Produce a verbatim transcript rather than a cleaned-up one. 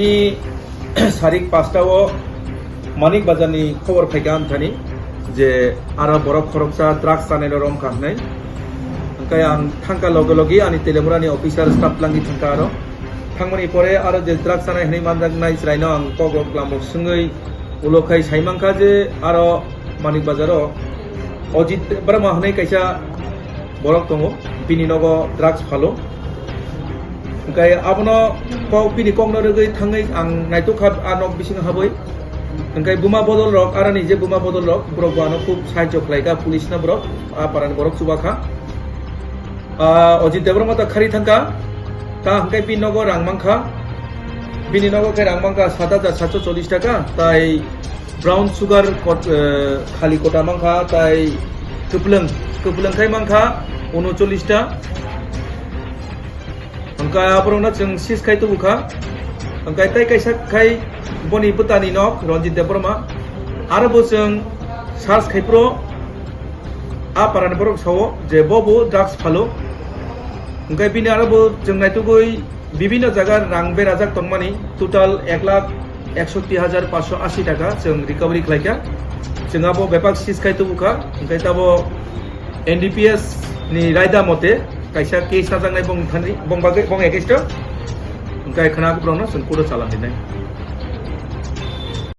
Ni sarik pasta o Manik Bazar ni khobor phaikha ang thani je aro borok khoroksa drugs chanai rok romkha hwnwi. Hwnkhe ang thangkha loge loge ani Telemura ni officer staff langwi thangkha aro. Thangmani pore aro je drugs chanai hwnwi manjaknai chwraino ang kok rok lamrok swngwi ulo khai saimankha je aro Manik Bazar o Ojit Brahma hwnwi kaisa borok tongo, bini nogo drugs phalo. Hwnkhe abono kok, bini kokno rwgwi thangwi ang naitukha a nok bisingo habwi. Hwnkhe buma bodol rok, aroni je buma bodol rok, borok bo ano khub sahajyo khlaikha, police no borok, a parani borok chubakha. Ah, Ojit Debbarma ta khari thangkha, ta hwnkhe bini nogo rang mankha, bini nogo khe rang mankha sat hajar satso chollish taka, tai brown sugar kot-, eh, khali kota mankha, tai kwplwng, kwplwng khai mankha unocholish ta. Hwnkhe aborokno chwng seize khai tubukha. Hwnkhe tei kaisa khai boni bwtani nok Ranjit Debbarma. Aro bo chwng search khai phuru a parani borok sao je bo bo drugs phalo. Hwnkhe bini aro bo chwng naitugwi bibinno jaga rang berajak tongmani total ek lakh eksoti hajar paanso ashi taka chwng recovery khlaikha. Chwng abo bebak seize khai tubukha, hwnkhe tabo N D P S ni raida mote kaisa case sajaknai bong thani, bong bagwi, bong against o. Hwnkhe khwna borokno chwng court o chalan rinai.